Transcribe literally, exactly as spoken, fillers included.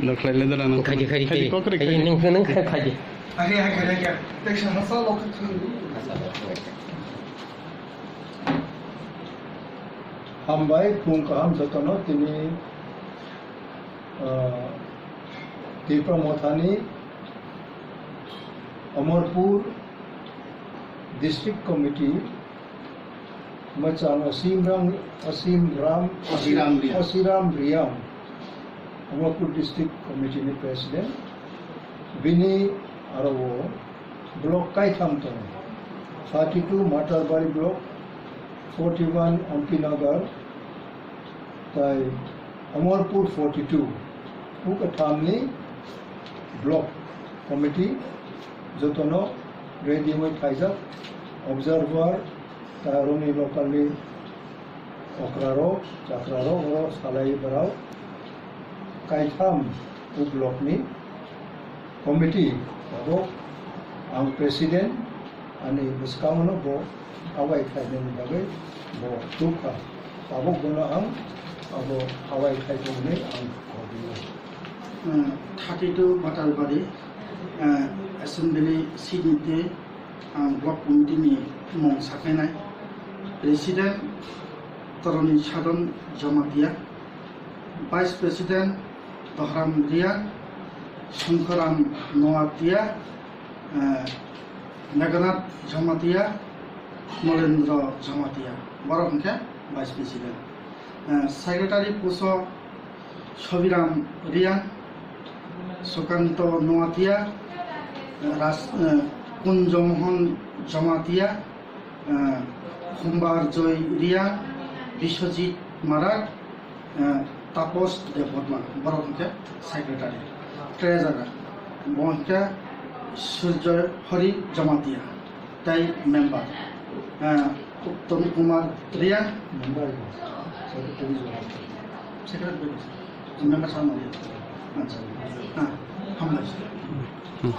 Nokhlai le dara nang. Khaidi, khaidi, khaidi, khaidi, kok khaidi, khaidi, nang, nang khaidi. Hambai, phung kaham jotono tini, ah, Tipra Mothani Amarpur District Committee, Mwchang Asim Ram, Asim Ram, Asiram Riang. Asiram Riang, Amarpur District Committee ni President, bini aro o block kaitham tongo, thirty-two Matarbari block, forty-one Ampinagar, tai Amarpur forty-two, o katham ni block committee jotono ready wngwi khaijak, observer, tai aroni local ni okrarok, chakrarok, oro salai borok kaitham o block ni committee tabok ang president, ani bwskango no bo habai khainani bagwi bo tubkha. Tabok bono ang abo habai khai tongmani ang khobio. Thirty-two Matarbari, ah, assembly seat ni twi ang block committee ni mung sakhainai. President Toroni Sadon Jamatia, Vice President Dohram Riang, Songkharam Noatia, eh, Meganath Jamatia, Nolendra Jamatia, borok hwnkhe Vice President. Eh, Secretary post o Sobiram Riang, Sukanto Noatia, eh, Ras-, eh, Kunjo Mohon Jamatia, eh, Khumbar Joy Riang, Biswajit Marak, eh, Tapos Debbarma, borok hwnkhe secretary. Treasurer, bo hwnkhe Surjoy Hari Jamatia, tei member, eh, Uttom Kumar Riang, member, secretary, secretary, member sama dia. Acha. Ah, hambai. Hmm.